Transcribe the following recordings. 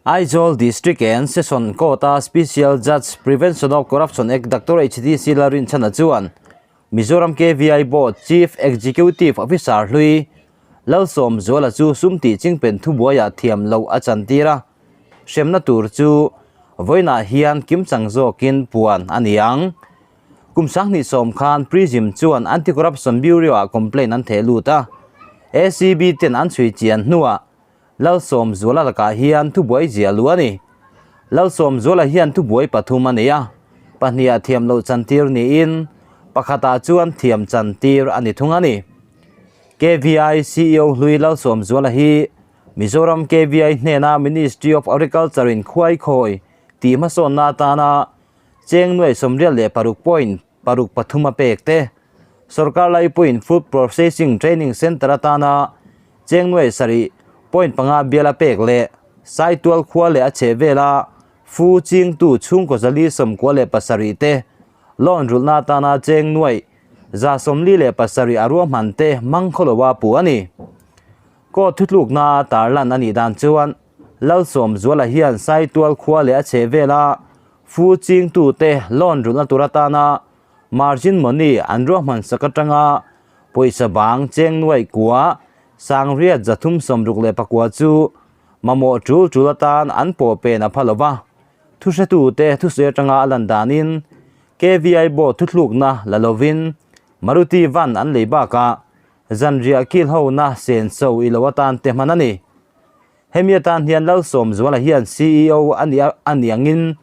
Aizawl District and Session Court-a Special Judge, Prevention of Corruption Act, Doctor HDC Lalrinchhana chuan Mizoram KVI Board Chief Executive Officer hlui Lalsawmzuala chu sum tih chingpen thubuaiah thiam loh a chantir a, hremna tur chu vawiinah hian kimchang zawkin puan a ni ang. Kum 2010 khan Prism chuan Anti-Corruption Bureau-ah complaint an theh lut a, ACB ten an chhui chian hnuah Lalsawmzuala lakah hian thubuai zia lu a ni. Lalsawmzuala hian thubuai pathum a nei a, pahniha thiam loh chantir niin pakhatah chuan thiam chantir a ni thung a ni. KVI CEO hlui Lalsawmzuala hi Mizoram KVI hnena Ministry of Agriculture in khuai khawi tih hmasawnna atana cheng nuai 86 point paruk pathum a pek te, sorkar laipuiin Food Processing Training Centre atana cheng nuai sarih point panga bial a pek leh Saitual khua leh a chheh vela fu chingtu chhungkaw 497 te loan rulhna atana cheng nuai 147 a ruahman te mangkhawloa puh a ni. Court thutlukna tarlan a nih dan chuan Lalsawmzuala hian Saitual khua leh a chheh vela Fu chingtute loan rulhna tur atana margin money an ruahman sak atanga pawisa bang cheng nuaih kua sangriat 364 chu mamawh tul tul atan an pawh pen a pha lo va. Thuhretute thusawi atanga a lan danin KVI board thuthlukna la lovin Maruti van an lei bakah zanriah kil hona senso i lo atan te hman a ni. Hemi atan hian Lalsawmzuala hian CEO a nih a nih angin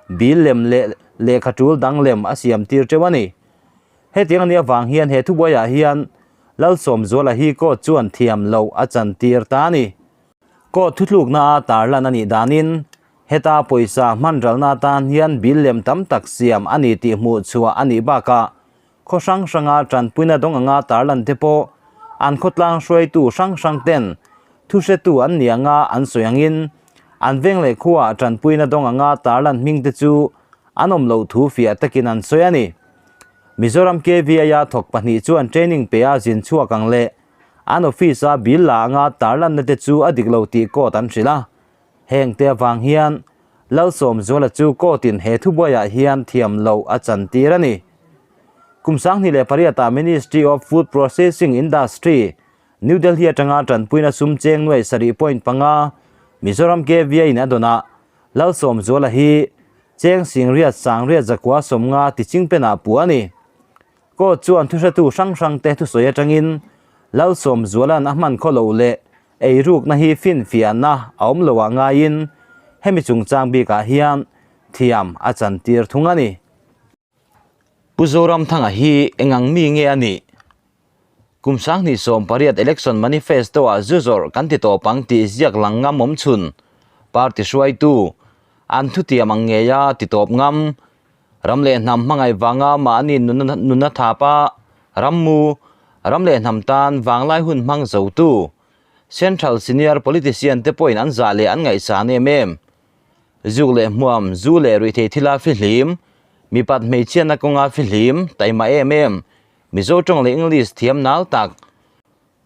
bill lem leh lehkha tul dang lem a siam tir teuh a ni. Hetiang a nih avang hian he thubuaiah hian Lalsawmzuala hi court chuan thiam loh a chan tir ta a ni. Court thutlukna a tarlan a nih danin heta pawisa hman ralna atan hian bill lem tam tak siam a ni tih hmuh chhuah a nih bakah khaw hrang hranga tanpuina dawng anga tarlan te pawh an khawtlang hruaitu hrang hrang ten thuhretu an ni anga an sawi angin an veng leh khuaah tanpuina dawng anga tarlan hming te chu an awm loh thu fiah takin an sawi a ni. Mizoram KVI-a thawk pahnih chuan training pe a zin chhuak ang leh an office-a bill la anga tarlanna te chu a dik lo tih court an hrilh a. Heng te avang hian Lalsawmzuala chu court-in he thubuaiah hian thiam loh a chantir a ni. Kum 2008-ah Ministry of Food Processing Industry, New Delhi atanga tanpuina sum cheng nuai sarih point panga Mizoram KVI-in a dawn a, Lalsawmzuala hi cheng singriat sangriat zakua sawmnga tichingpenah puh a ni. Court chuan thuhretu hrang hrangte thusawi atangin Lalsawmzuala'n a hman khaw loh leh Eirukna hi finfiahna a awm loh ah ngaiin hemi chungchang bikah hian thiam a chantir thung a ni. Pu Zoramthanga hi engang mi nge a nih? Kum 2018 election manifesto ah zu zawrh kan ti tawp ang tih ziak lang ngam awm chhun party hruaitu an thutiam ang ngeia ti tawp ngam Ram leh hnam hmangaih vanga mahni nunna thapa rammu, ram leh hnam tan vanglai hun hmang zotu Central senior politician te pawhin an zah leh an ngaihsan em em. Zuk leh hmuam, zu leh ruihtheih thila fihlim, mipat hmeichhiatna kawnga fihlim, taima em em, Mizo tawng leh English thiam nal tak,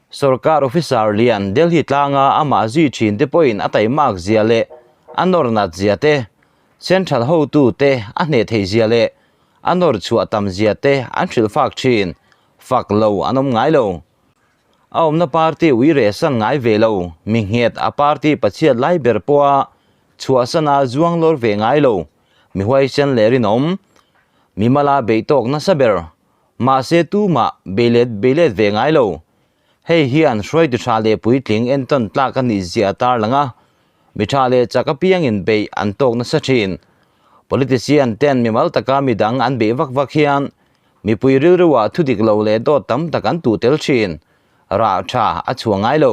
Sorkar officer lian Delhi tlanga amah zui thin te pawhin a taimak zia leh a nawr nat zia te, central hotu te a hneh theih zia leh a nawr chhuah tam zia te an hrilh fak thin, fak lo an awm ngai lo. A awmna party ui reh san ngai ve lo, mi nghet a party pachhiat lai ber pawha chhuahsana zuang lawr ve ngai lo, mi huaisen leh rinawm, mi mala beih tawk nasa ber Mahse tumah beilet beilet ve ngai lo. Hei hian hruaitu tha leh puitling entawn tlak a nih zia a tarlang a, mi tha leh chak apiangin beih an tawk nasa thin. Politician ten mimal taka midang an beih vak vak hian mipui rilruah thu dik lo leh dawt tam tak an tuh tel thin. Rah tha a chhuah ngai lo.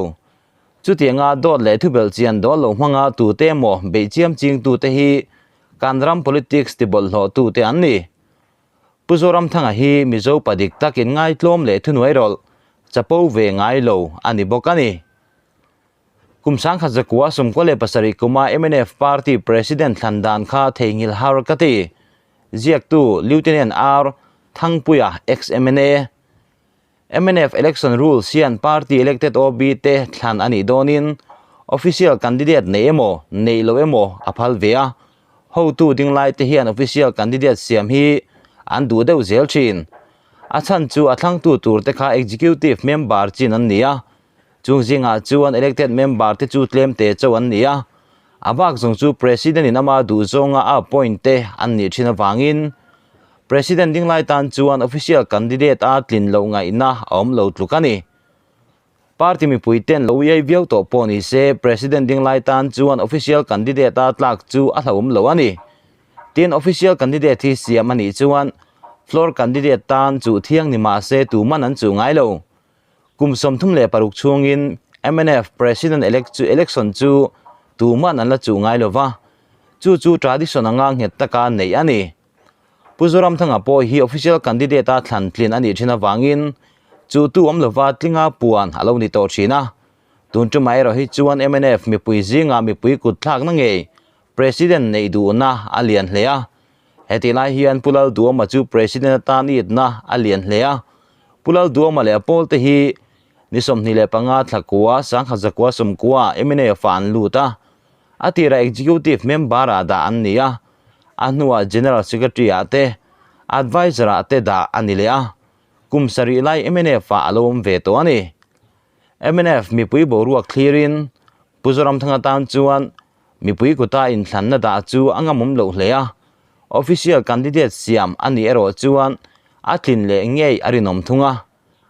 Chutianga dawt leh thubelh chian dawl lo hmanga tute emaw beih chiam chingtute hi kan ram politics tibawlhhlawhtute an ni. Pu Zoramthanga hi Mizo pa dik tak in ngaitlawm leh thunuai rawlh chapo ve ngai lo a ni bawk a ni. Kum 1997 kuma mnf Party President thlan dan kha theihnghilh har ka ti. Ziaktu Lieutenant R Thangpuia ex-MNA. Mnf Election Rules hian Party elected OB te thlan a nih dawnin Official candidate neih emaw, neih loh emaw a phal ve a. Hotu ding lai te hian official candidate siam hi an duh deuh zel thin. A chhan chu a thlangtu tur te kha executive member chin an ni a. Chung zingah chuan elected member te chu tlem te chauh an ni a. A bak zawng chu President in ama duh zawnga a appoint te an nih thin avangin President ding lai tan chuan official candidate a tlin loh ngaihna a awm lo tluk a ni. Party mipui ten lo iai viau tawh pawh ni se President ding lai tan chuan official candidate a tlak chu a hlauhawm lo a ni. Tin, official candidate hi siam a nih chuan floor candidate tan chuh thiang ni mah se tuman an chuh ngai lo. Kum 36 chhungin mnf President elect chu election chu tuman an la chuh ngai lo va, chu chu tradition anga nghet taka neih a ni. Pu Zoramthanga pawh hi official candidate a thlan tlin a nih thin avangin chu tu awm lova tlinga puan a lo ni tawh thin a. Tun tumah erawh hi chuan mnf mipui zinga mipui kut thlakna ngei President neih duhna a lian hle a. Hetih lai hian Pu Lalduama chu President atan itna a lian hle a. Pu Lalduama leh a pawlte hi ni 25 thla kua 1990 mnf ah an lut a. A tirah Executive Member ah dah an ni a, a hnuah General Secretary ah te, Adviser ah te dah a ni leh a. Kum sarih lai mnf ah a lo awm ve tawh a ni. Mnf mipui boruak thlirin Pu Zoramthanga tan chuan mipui kuta inthlanna dah chu a ngamawm loh hle a, official candidate siam a nih erawh chuan a tlin leh ngei a rinawm thung a,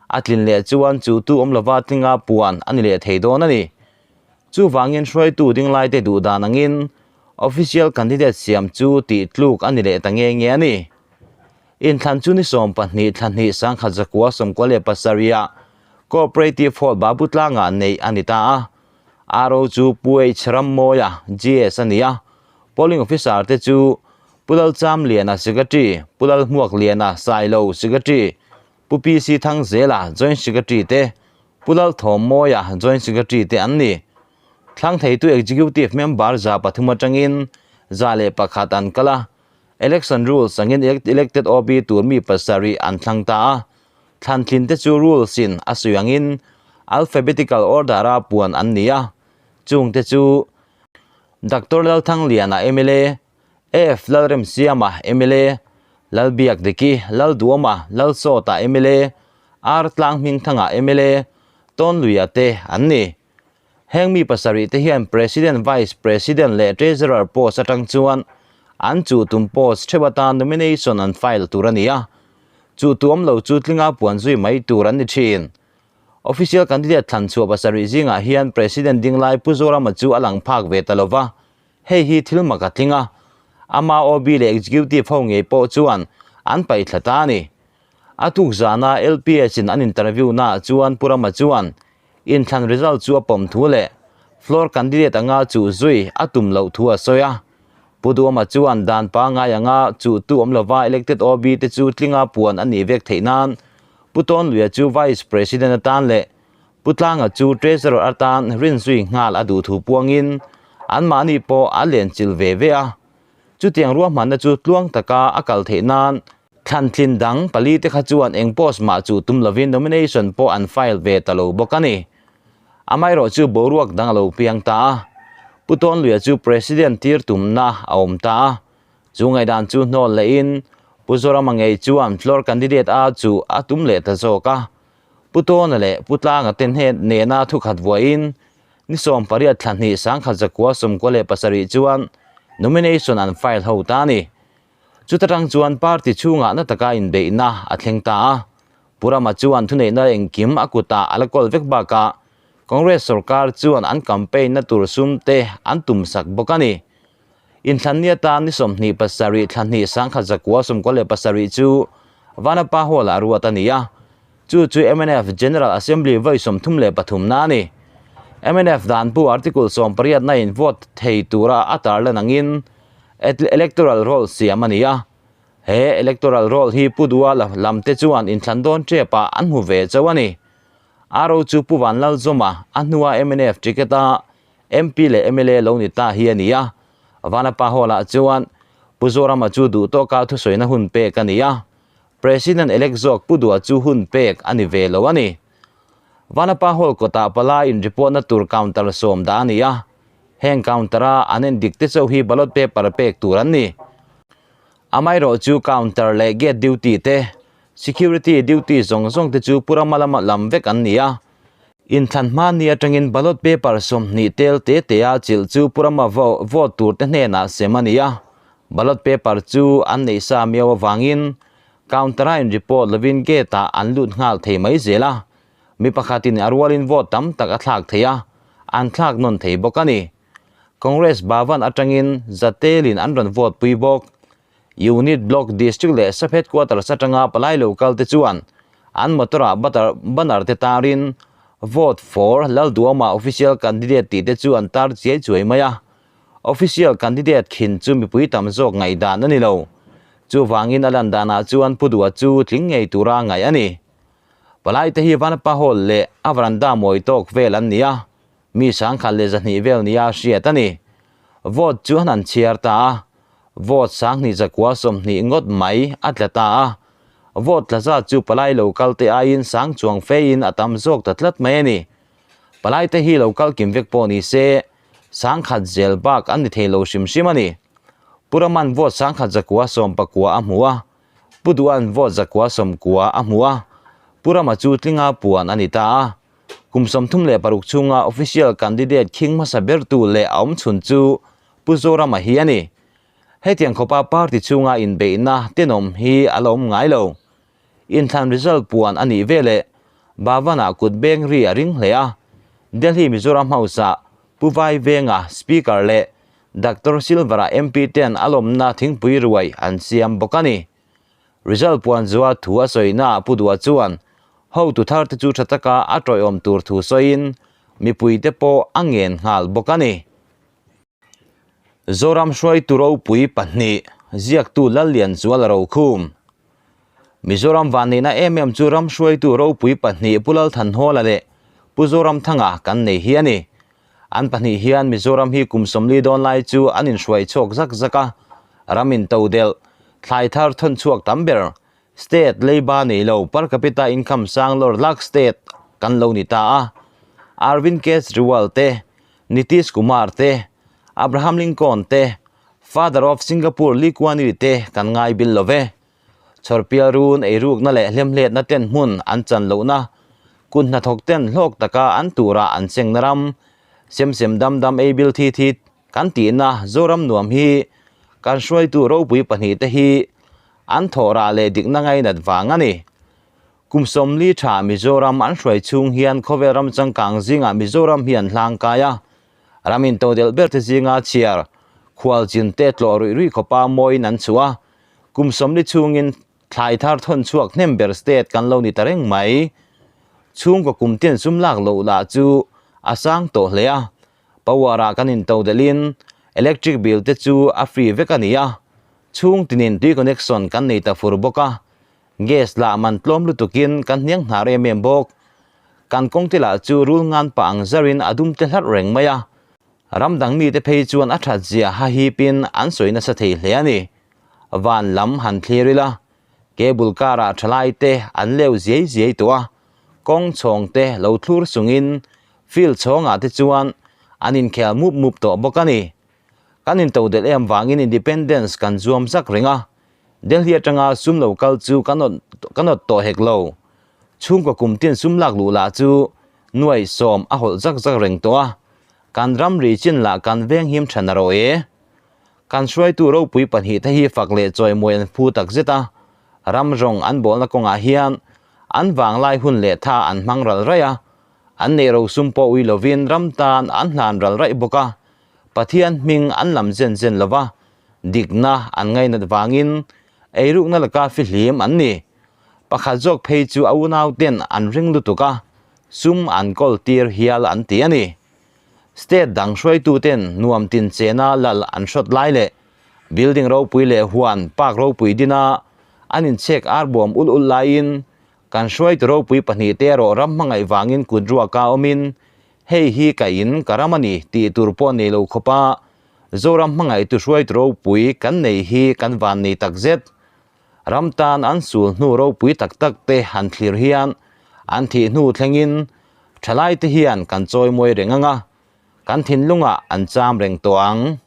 a tlin leh chuan chu tu awm lova tlinga puan a ni leh thei dawn a ni. Chuvangin hruaitu dinglaite duh dan angin official candidate siam chu tih tluk a ni leh ta nge nge a ni. Inthlan chu ni 12 thla hnih 1997 ah Cooperative Hall Babu tlangah neih a ni ta a. RO chu Pu H Rammawia, GS a ni a. Polling Officer te chu Pu Lalchamliana, Secretary, Pu Lalhmuakliana, Sailo, Secretary, Pu PC Thangzela, Joint Secretary te, Pu Lalthawmmawia, Joint Secretary te an ni. Thlang theitu Executive Member 300 atangin 101 an kal a. Election Rules angin Elected OB tur mi pasarih an thlang ta a. Thlantlin te chu Rules in a sawi angin Alphabetical Order a puan an ni a. Chung te chu Doctor Lalthangliana mla, AF Lalremsiama mla, Lalbiakdiki, Lalduama, Lalsawta mla, R Tlanghmingthanga mla, Tawnluia te an ni. Heng mi pasarih te hian President, Vice President leh Treasurer post atang chuan an chuh tum post theuh atan nomination an file tur a ni a, chuh tuam lo chu tlinga puan zui mai tur an ni thin. Official candidate thlan chhuah pasarih zingah hian President dinglai Pu Zorama chu a lang phak ve ta lova, hei hi thil mak a tling a, ama OB leh Executive ho ngei pawh chuan an paih thla ta a ni. A tuk zana LPS in an interview naah chuan Pu Rama chuan Inthlan result chu a pawm thu leh floor candidate anga chuh zui a tum loh thu a sawi a. Pu Duama chuan dan pangngai anga chuhtu awm lova elected OB te chu tlinga puan a nih vek theih nan Pu Tawnluia chu Vice President atan leh Pu Tlanga chu Treasurer atan rin zui nghal a duh thu puangin anmahni pawh a lenchilh ve ve a. Chutiang ruahmanna chu tluang taka a kal theih nan Thlantlin dang pali te kha chuan eng post mah chu tum lovin nomination pawh an file ve ta lo bawk a ni. Amaherawh chu boruak dang a lo piang ta a, Pu Tawnluia chu President tir tumna a awm ta a, chu ngaihdan chu hnawl lehin Pu Zorama ngei chuan floor candidate a chu a tum leh ta zawk a. Pu Tawna leh Pu Tlanga te hnen nena thukhat vuahin ni 18 thla hnih 1997 chuan nomination an file ho ta a ni. Chuta tang chuan party chhungah na taka inbeihna a thleng ta a, Pu Rama chuan thuneihna engkim a kutah a la kawl vek bakah Congress sorkar chuan an campaign na tur sum te an tum sak bawk a ni. Inthlanni atan ni 27 thla hnih 1997 chu Vanapa Hall-ah ruat a ni a, chu chu mnf General Assembly vawi 33 na a ni. Mnf danpu Article 80 na in vote thei tura a tarlan angin Electoral Roll siam a ni a, he Electoral Roll hi Pu Dua lam te chuan inthlan dawn tep ah an hmu ve chauh a ni. RO chu Pu Vanlalzawma a hnua mnf ticket a MP leh mla lo ni ta hi a ni a, Vanapa Hall ah chuan Pu Zorama chu duh tawka thusawina hun pek a ni a, President elect zawk Pu Dua chu hun pek a ni ve lo a ni. Vanapa Hall kawtah palai in report na tur counter sawm dah a ni a, heng counter a an en dik te chauh hi ballot paper pek tur an ni. Amaherawh chu counter leh gate duty te, security duty zawng zawng te chu Pu Rama lama lam vek an ni a. Inthlan hma ni atangin ballot paper 20 tel te te a chilh chu Pu Rama vote tur te hnenah sem a ni a. Ballot paper chu an neih sa miau avangin counter a in report lovin gate ah an lut nghal thei mai zel a. Mi pakhatin a rualin vote tam tak a thlak thei a, an thlak nawn thei bawk a ni. Congress Bhavan atangin Zatelin an rawn vote pui bawk. Unit, Block, District leh Sub Headquarters atanga palai lo kal te chuan an motor ah banner te tarin Vote for Lalduama Official Candidate tih te chu an tar chiai chuai mai a. Official Candidate khin chu mipui tam zawk ngaihdan a ni lo. Chuvangin a lan danah chuan Pu Dua chu tling ngei tura ngaih a ni. Palai te hi Vanapa Hall leh a veranda mawi tawk vel an ni a. Mi sangkhat leh 200 vel nia hriat a ni. Vote chu an han chhiar ta a, vote 2120 ngawt mai a tla ta a. Vote tla zat chu palai lo kal te aiin sang chuang fein a tam zawk ta tlat mai a ni. Palai te hi lo kal kim vek pawh ni se, 1000 zel bak an ni thei lo hrim hrim a ni. Pu Raman vote 1119 a hmu a, Pu Duhan vote 990 a hmu a, Pu Rama chu tlinga puan a ni ta a. Kum 36 chhunga official candidate khing hmasa bertu leh a awm chhun chu Pu Zorama hi a ni. Hetiang khawpa party chhunga inbeihna tenawm hi a la awm ngai lo. Inthlan result puan a nih veleh Bhavan-ah kut beng ri a ring hle a. Delhi Mizoram House-ah Pu Vai Venga Speaker leh Doctor Silver-a MP ten a lawmna thingpui ruai an siam bawk a ni. Result puan zua thu a sawina Pu Dua chuan hotu thar te chu tha taka a tawiawm tur thu sawiin mipui te pawh a ngen nghal bawk a ni. Zoram hruaitu ropui pahnih ziaktu Lallianzuala Rokhum. Mizoram vanneihna em em chu ram hruaitu ropui pahnih Pu Lalthanhawla leh Pu Zoramthanga kan nei hi a ni. An pahnih hian Mizoram hi kum 40 dawn lai chu an inhruai chhuak zak zak a, ram in to delh, thlai thar thawn chhuak tam ber, state leiba nei lo per capita income sang lawr lak state kan lo ni ta a. Arvind Kejriwal te, Nitish Kumar te, Abraham Lincoln te, Father of Singapore Lee Kuan Yew te kan ngai bil lo ve. Chhawrpial run eirukna leh hlemhletna ten hmun an chan lohna, kut hnathawk ten hlawk taka an tura an chengna ram, sem sem dam dam ei bil thi thi kan tihna Zoram nuam hi kan hruaitu ropui pahnih te hi an thawhrah leh dikna ngainat vang a ni. Kum 40 tha Mizoram an hruai chhung hian khawvel ram changkang zingah Mizoram hi an hlangkai a, ram intodelh ber te zinga chhiar khualchin te tlawh ruih ruih khawpa mawiin an chhuah a, Kum 40 chhungin thlai thar thawn chhuak hnem ber state kan lo ni ta reng mai. Chhungkaw kum ten sum lak loh lah chu a sang tawh hle a, power ah kan into delhin electric bill te chu a free vek a ni a, chhung tinin tui connection kan nei ta fur bawk a, gas lah man tlawm lutukin kan hniang hnar em em bawk. Kan kawng te lah chu rul ngan pah ang zarin a dum te hlarh reng mai a, ram dang mite phei chuan a that zia ha hipin an sawi nasa thei hle a ni. Van lam han thlir ila, cable car ah thalai te an leu ziai ziai tawh a, kawng chhawng te lo thlur sungin field chhawngah te chuan an inkhel mup mup tawh bawk a ni. Kan intodelh em vangin independence kan zuam zak reng a, Delhi atanga sum lo kal chu kan awt kan awt tawh hek lo. Chhungkaw kum tin sum lak luh lah chu nuai sawm a hawlh zak zak reng tawh a, kan ramri chin lah kan veng him tha na rawh e. Kan hruaitu ropui pahnih te hi fak leh chawimawi an phu tak zet a, ram rawng an bawlna kawngah hian an vanglai hun leh tha an hmang ral raih a, an neih rosum pawh ui lovin ram tan an hlan ral raih bawk a, Pathian hming an lam zen zen lova, dikna an ngainat vangin eirukna laka fihlim an ni. Pakhat zawk phei chu a unauten an ring lutuk a, sum an kawl tir hial an ti a ni. State dang hruaituten nuam tin chena lal an hrawt lai leh building ropui leh huan park ropui dina an inchhek ar buam ul ul laiin kan hruaitu ropui pahnih te erawh ram hmangaih vangin kut ruaka awmin hei hi ka in ka ram a ni tih tur pawh nei lo khawpa Zoram hmangaihtu hruaitu ropui kan nei hi kan van nei takzet. Ram tan an sul hnu ropui tak tak te han thlir hian an thih hnu thlengin. Thalaite hian kan chawimawi reng anga, kan thinlungah an cham reng tawh ang.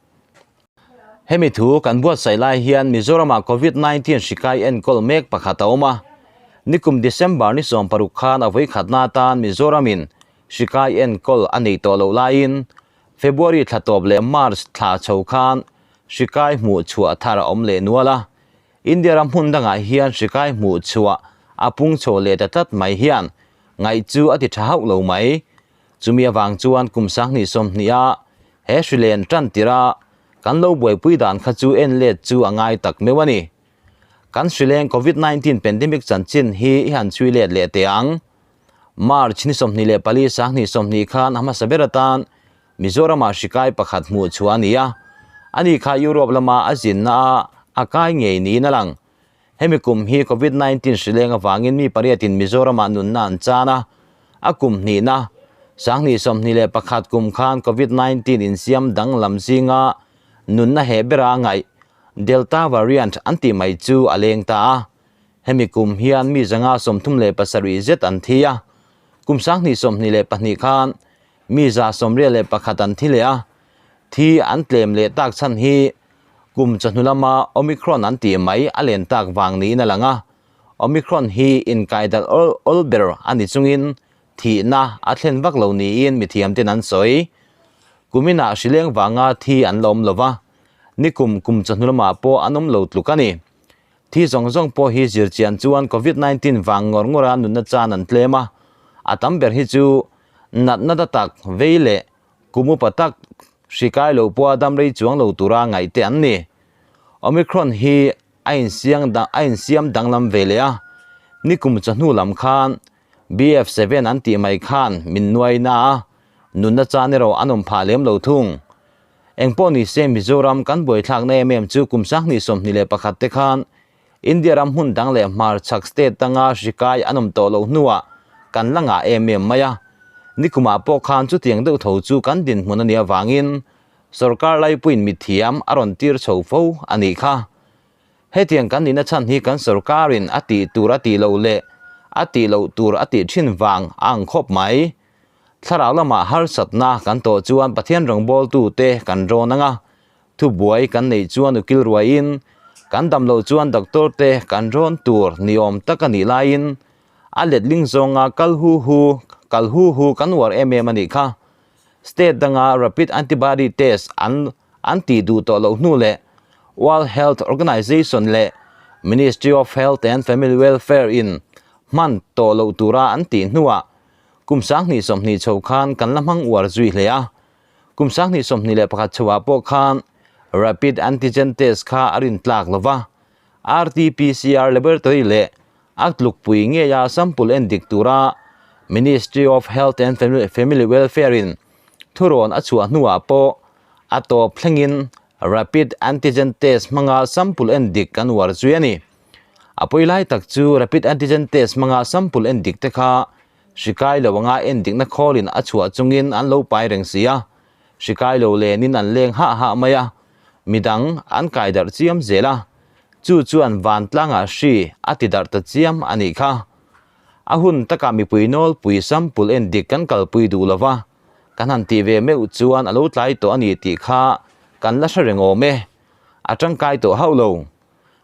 Hemi thu kan buatsaih lai hian Mizoramah Covid 19 hri kai enkawl mek pakhat a awm a. Nikum December ni 16 khan a vawikhatna atan Mizoramin hri kai enkawl a nei tawh loh laiin February thla tawp leh March thla chho khan hri kai hmuh chhuah thar a awm leh nual a. India ram hmun dangah hian hri kai hmuh chhuah a pung chho leh ta tlat mai hian ngaih chu a ti tha hauh lo mai. Chumi avang chuan kum 2020 a he hri len tan tirh a kan lo buaipui dan kha chu en let chu a ngai tak meuh a ni. Kan hri leng Covid 19 pandemic chanchin hi i han chhui let leh teh ang. March ni 24 2020 khan a hmasa ber atan Mizoramah hri kai pakhat hmuh chhuah a ni a, ani kha Europe lama a zinna a a kai ngei niin a lang. Hemi kum hi Covid 19 hri leng avangin mi pariatin Mizoramah nunna an chan a, a kum hnihna, 2021 kum khan Covid 19 insiam danglam zinga nunna heh bera a ngaih Delta variant an tih mai chu a leng ta a. Hemi kum hian mi 137 zet an thi a, kum 2022 khan mi 181 an thi leh a, thi an tlem leh tak chhan hi kum chawhnu lama Omicron an tih mai a len tak vang niin a lang a. Omicron hi inkaidalh awl awl ber a ni chungin thihna a thlen vak lo niin mithiamten an sawi. Kuminah hrileng vanga thi an la awm lo va, nikum kum chawhnu lamah pawh an awm lo tluk a ni. Thi zawng zawng pawh hi zirchian chuan Covid 19 vang ngawr ngawra nunna chan an tlem a, a tam ber hi chu natna ta tak vei leh kum upa tak hri kai lo pawha dam rei chuang lo tura ngaih te an ni. Omicron hi a insiang a insiam danglam ve leh a, nikum chawhnu lam khan BF7 an tih mai khan min nuai na a, nunna chan erawh an awm phah lem lo thung. Engpawh ni se Mizoram kan buaithlakna em em chu kum 2021 te khan India ram hmun dang leh hmarchhak state danga hri kai an awm tawh loh hnuah kan la ngah em em mai a. Nikumah pawh khan chutiang deuh tho chu kan dinhmun a nih avangin sorkar laipuiin mithiam a rawn tir chho fo a nih kha. Hetiang kan nihna chhan hi kan sorkarin a tih tur a tih loh leh a tih loh tur a tih thin vang a ang khawp mai. Thlarau lamah harsatna kan tawh chuan Pathian rawngbawltute kan rawn ang a, thubuai kan neih chuan ukil ruaiin kan dam loh chuan doctor te kan rawn tur ni awm tak a nih laiin a letling zawnga kal hu hu kal hu hu kan uar em em a nih kha. State danga rapid antibody test an an tih duh tawh loh hnu leh World Health Organization leh Ministry of Health and Family Welfare in hman tawh loh tura an tih hnuah kum 2020 chho khan kan la hmang uar zui hle a. Kum 2021 chhoah pawh khan rapid antigen test kha a rin tlak lova, RT-PCR laboratory leh a tlukpui ngeia sample en dik tura Ministry of Health and Family Welfare in thurawn a chhuah hnuah pawh a tawp thlengin rapid antigen test hmanga sample en dik kan uar zui a ni. A pawi lai tak chu rapid antigen test hmanga sample en dik te kha hri kai lo anga en dikna khawlin a chhuah chungin an lo pai reng si a, hri kai lo lenin an leng hah hah mai a, midang an kai darh chiam zel a, chu chuan vantlangah hri a ti darh ta chiam a nih kha. A hun takah mipui nawlpui sample en dik kan kalpui duh lo va, kan han tih ve meuh chuan a lo tlai tawh a ni tih kha kan la hre reng awm e, a tangkai tawh hauh lo.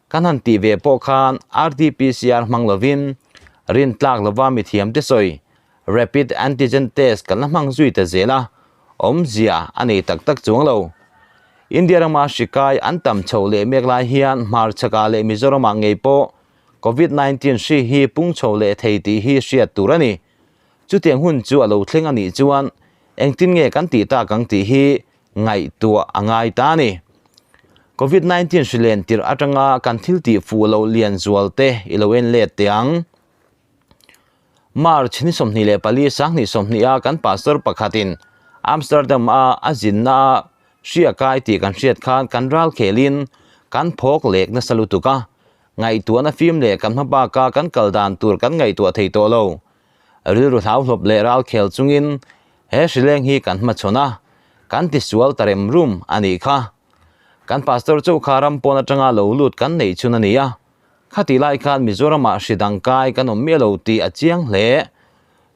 Kan han tih ve pawh khan RT-PCR hmang lovin rin tlak lova mithiamte sawi rapid antigen test kan la hmang zui ta zel a, awmzia a nei tak tak chuang lo. India rama hri kai an tam chho leh mek lai hian hmarchhakah leh Mizoramah ngei pawh Covid 19 hri hi pung chho leh thei tih hi hriat tur a ni. Chutiang hun chu a lo thleng a nih chuan engtin nge kan tih tak ang tih hi ngaihtuah a ngai ta a ni. Covid 19 hri len tirh atanga kan thil tih fuh loh lian zual te i lo en let teh ang. March ni 24 2020 a kan pastor pakhatin Amsterdam a a zinna a hri a kai tih kan hriat khan kan ral khelin kan phawk lek nasa lutuk a, ngaihtuahna fim leh kan hma baka kan kal dan tur kan ngaihtuah thei tawh lo. Rilru hlauhlawp leh ral khel chungin he hrileng hi kan hmachhawn a, kan tisual ta rem rum a nih kha. Kan pastor chu kha ram pawn atanga lo lut kan neih chhun a ni a, khatih lai khan Mizoramah hri dang kai kan awm miah lo tih a chiang hle.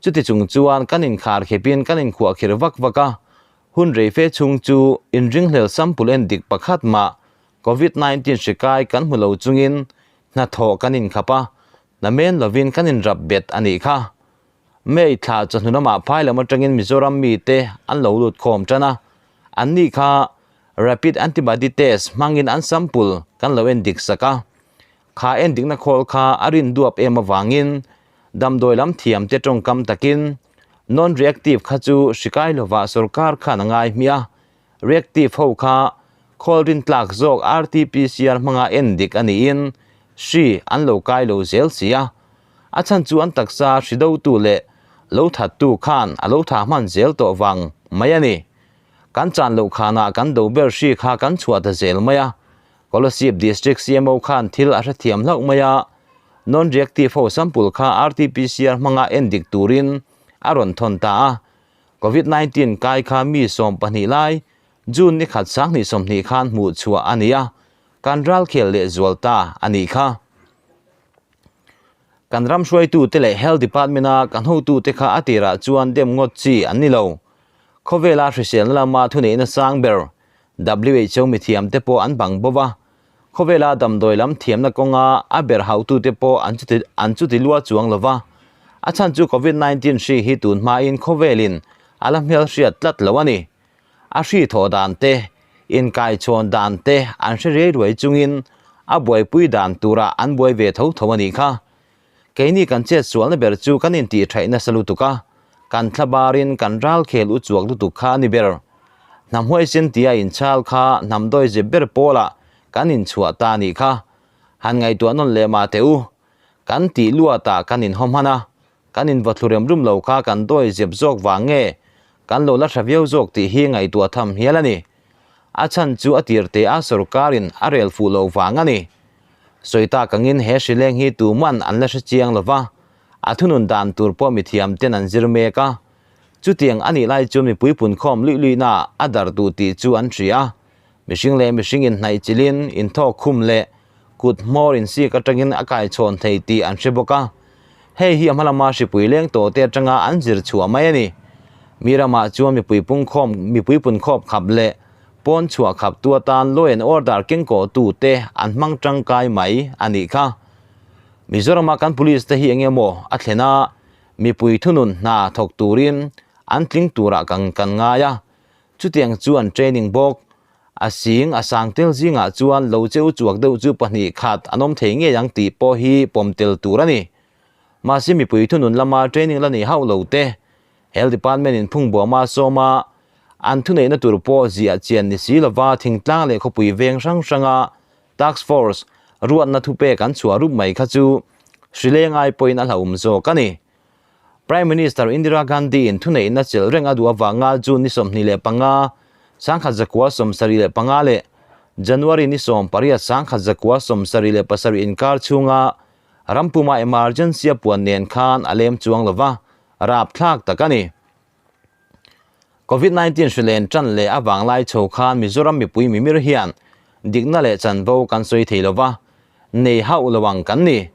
Chuti chung chuan kan inkhar khepin kan inkhuahkhir vak vak a, hun rei fe chhung chu inringhlel sample en dik pakhat mah Covid 19 hri kai kan hmu lo chungin hnathawh kan inkhap a, namen lovin kan inrap bet a nih kha. May thla chawhnu lamah phai lam atangin Mizoram mite an lo lut khawm tan a, anni kha Rapid Antibody Test hmangin an sample kan lo en dik sak a, kha en dikna khawl kha a rin duap em avangin damdawi lam thiamte tawngkam takin non-reactive kha chu hri kai lovah sorkar khan a ngai hmiah a, reactive ho kha khawl rin tlak zawk RT-PCR hmanga en dik a niin hri an lo kai lo zel si a, a chhan chu an taksa hri dotu leh lo thattu khan a lo tha hman zel tawh vang mai a ni. Kan chan loh khanah kan do ber hri kha kan chhuah ta zel mai a, Kolasib District CMO khan thil a hrethiam hlauh mai a, non-reactive ho sample kha RT-PCR hmanga en dik turin a rawn thawn ta a. Covid 19 kai kha mi 12 lai June ni khat 2020 khan hmuh chhuah a ni a, kan ralkhel leh zual ta a nih kha. Kan ram hruaitute leh Health Department-a kan hotute kha a tirah chuan dem ngawt chi an ni lo. Khawvela hriselna lama thuneihna sang ber WHO mithiamte pawh an bang bo va, khawvela damdawi lam thiamna kawnga a ber hautute pawh an chuti an chuti lua chuang lo va. A chhan chu Covid 19 hri hi tun hmain khawvelin a la hmelhriat tlat lo a ni. A hri thawh dan te, inkaichhawn dan te an hre riai ruai chungin a buaipui dan turah an buai ve tho tho a nih kha. Keini kan chet sualna ber chu kan intihṭhaih nasa lutuk a, kan thlabarin kan ralkhel u chuak lutuk kha a ni ber. Hnam huaisen tia inchhal kha hnam dawizep ber pawlah kan inchhuah ta a nih kha. Han ngaihtuah nawn leh mah teh u. Kan tih luatah kan inhaw hman a, kan invathlu rem rum lo kha kan dawizep zawk vang nge kan lo la hra viau zawk tih hi ngaihtuah tham hial a ni. A chhan chu a tir te a sorkarin a rel fuh loh vang a ni. Sawi tak angin he hrileng hi tuman an la hre chiang lo va, a thunun dan tur pawh mithiam ten an zir mek a. Chutiang a nih lai chuan mipui punkhawm luih luihna a dar duh tih chu an hria a. Mihring leh mihring inhnaih chilhin inthawk khum leh kut hmawr insik atangin a kaichhawn thei tih an hre bawk a. Hei hi a hmalama hripui leng tawh te atanga an zir chhuah mai a ni. Mi ramah chuan mipui pungkhawm mipui punkhawp khap leh pawn chhuah khap tu atan law and order kengkawh tu te an hmang tangkai mai a nih kha. Mizorama kan police te hi eng emaw a thlen a, mipui thunun hna thawk turin an tling turah kan kan ngai a. Chutiang chu an training bawk. A sing a sang tel zingah chuan lo cheu chuak deuh chu pahnih khat an awm thei ngei ang tih pawh hi pawm tel tur a ni. Mahse mipui thunun lama training la nei hauh lo te, Health Department in phung buama sawma an thuneihna tur pawh ziah chian ni si lova thingtlang leh khawpui veng hrang hranga Task Force ruatna thupek an chhuah rup mai kha chu hrileng ai pawhin a hlauhawm zawk a ni. Prime Minister Indira Gandhi in thuneihna chelh reng a duh avanga June ni 25, 1975 leh January ni 18, 1977 inkar chhunga rampuma emergency a puan nen khan a lem chuang lova, rapthlak tak a ni. Covid 19 hrilen tan leh avang lai chho khan Mizoram mipui mimir hian dikna leh chanvo kan sawi thei lova, nei hauh lo ang kan ni.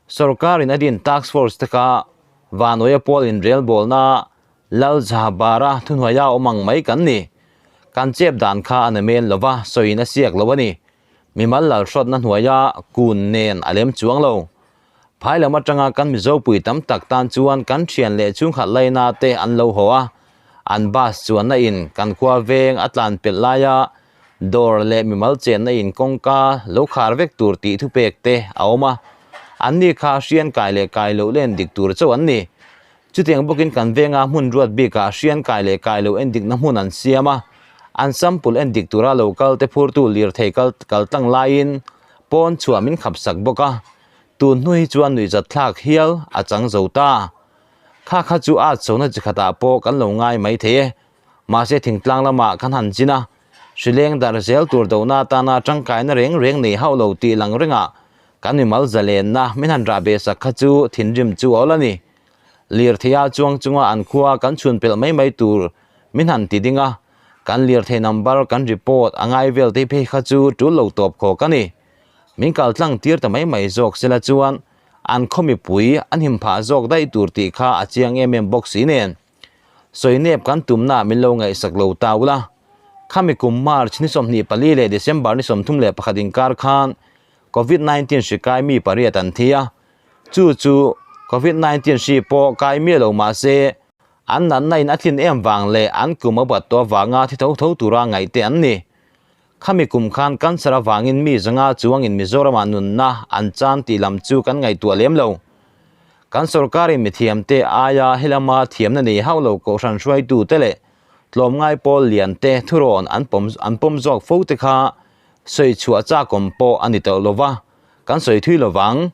Sorkarin a din Task Force te kha Vanawia pawl inrelbawlna Lal Jahabara thuhnuaia awm ang mai kan ni. Kan chep dan kha a namen lova, sawiin a siak lo a ni. Mimal lalhrawtna hnuaia kun nen a lem chuang lo. Phai lam atanga kan Mizopui tam tak tan chuan kan thian leh chhungkhat laina te an lo haw a, an bus chuanna in kan khua veng a tlan pelh laia dawr leh mimal chenna in kawngka lo khar vek tur tih thupek te a awm a, anni kha hrian kai leh kai loh len dik tur chauh an ni. Chutiang bawkin kan venga hmun ruat bikah hrian kai leh kai loh en dikna hmun an siam a, an sample en dik tura lo kal te phurtu lirthei kal kal tlang laiin pawn chhuah min khap sak bawk a, tun hnu hi chuan nuihzat thlak hial a chang zo ta. Kha kha chu at chona chi khatah pawh kan lo ngai mai thei e. Mahse thingtlang lamah kan han chin a, hrileng dar zel tur dohna atana tangkaina reng reng nei hauh lo tih lang rengah kan mimal zalenna min han rah ve sak kha chu thinrim chu a awl a ni. Lirtheia chuang chunga an khua kan chhun pelh mai mai tur min han ti ding a, kan lirthei number kan report a ngai vel te phei kha chu tul lo tawp khawk a ni. Min kal tlang tir ta mai mai zawk sela chuan An khaw mipui an him phah zawk daih tur tih kha a chiang em em bawk si nen. Sawi nep kan tumna min lo ngaihsak lo ta ula. Khami kum March ni 24 leh December ni 31 inkar khan Covid 19 hri kai mi pariat an thi a. Chu chu Covid 19 hri pawh kai miah lo mah se an natna in a tlin em vang leh an kum a bat tawh avanga thi tho tho tura ngaih te an ni. Khami kum khan cancer avangin mi zanga chuangin Mizoramah nunna an chan tih lam chu kan ngaihtuah lem lo. Kan sorkarin mithiamte aia helama thiamna nei hauh lo kohhran hruaitute leh tlawmngai pawl liante thurawn an pawm an pawm zawk fo te kha sawi chhuah chakawm pawh a ni tawh lo va, kan sawi thui lo vang.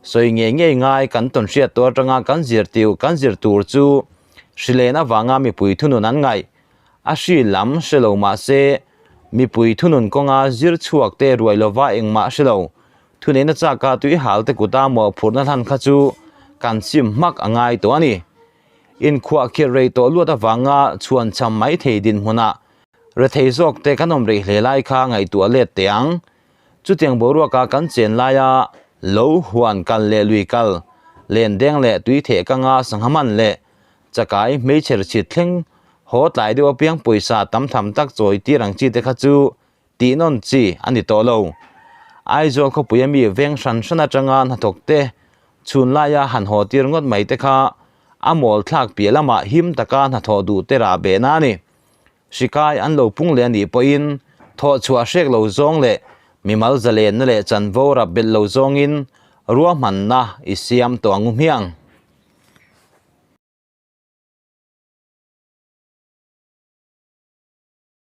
Sawi ngei ngei ngai kan tawn hriat tawh atanga kan zirtir kan zir tur chu hrilen avanga mipui thunun an ngaih. A hri lam hre lo mah se, mipui thunun kawnga zir chhuak te ruai lova engmah hre lo. Thuneihna chaka tui hal te kuta mawhphurhna hlan kha chu kan chim hmak a ngai tawh a ni. Inkhuah khirh rei tawh luat avanga chhuan cham mai thei dinhmunah rethei zawk te kan awm rei hle lai kha ngaihtuah let teh ang. Chutiang boruaka kan chen laia lo huan kal leh lui kal, len deng leh tui theh kanga sangha man leh Chakai hmeichher chhit thleng haw tlai deuh apiang pawisa tam tham tak chawi tir ang chi te kha chu tih nawn chi a ni tawh lo. Aizawl khawpui ami veng hran hran atanga hnathawk te chhun laia han haw tir ngawt mai te kha a mawl thlak piah lamah him taka hnathawh duh te rah behna a ni. Hrikai an lo pung leh a nih pawhin thawh chhuah hrek lo zawng leh mimal zalenna leh chanvo rap belh lo zawngin ruahmanna i siam tawh ang u hmiang.